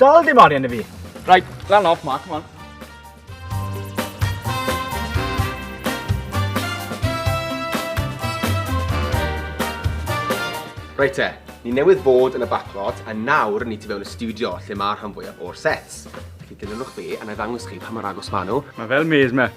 Dal dim arian i fi. Right, lan off, Mark, come on. Reit te, ni newydd fod yn y backlot a nawr ni tu fewn y studio lle mae'r rhan fwyaf o'r sets. Felly dilynwch fi a na i ddangos chi pa mor agos maen nhw. Mae fel maze me.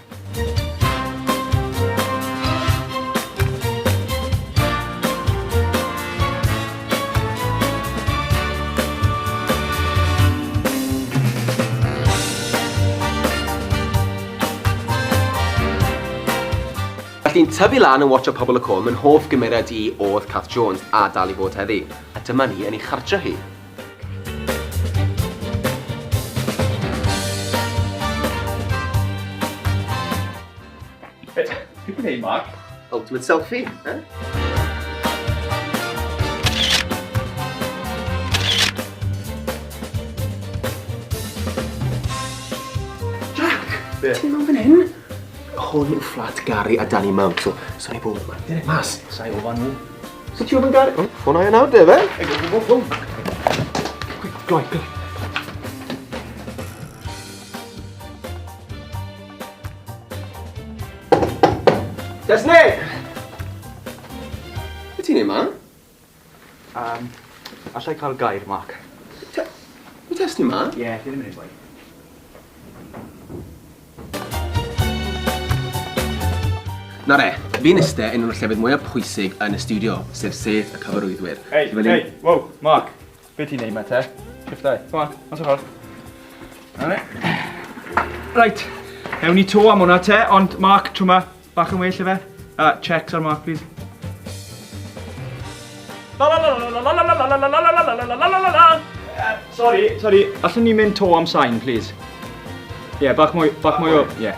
Felly'n tyfu lan yn watcho Pobol y Cwm, yn hoff gymeriad i oedd Cath Jones, a dal i fod heddi. A dyma ni yn ei chartre hi. Ti'n gwneud, Mark? Ultimate selfie, eh? Jack! Be? Ti'n mewn fan hyn? Hwn yw fflat Gary a Danny Mount, so so ni bod yma. Direct mas. Sa'i ofan nhw. So ti ofan Gary? Oh, ffôn aia nawr, de fe? Hey, go, go, go, go. Quick, gloi, gloi. Desni! Be ti'n neud, man? Allai cael gair, Mark? Be Tesni, man? Ie, yeah, fi ddim yn neud boi. Nawr e, fi'n iste yn un o'r llefydd mwyaf pwysig yn y studio, sef sedd y cyfarwyddwyr. Hey, hey, wow, Mark. Be ti'n neud ma te? Shift I. Come on, mas o'r ffordd. Na ni. Right, ewn ni to am hwnna te, ond Mark, tro ma, bach yn well ife. Checks ar Mark, please. Sorry, sorry, allwn ni mynd to am sain, please? Ie, yeah, bach mwy, bach mwy o, ie. Yeah.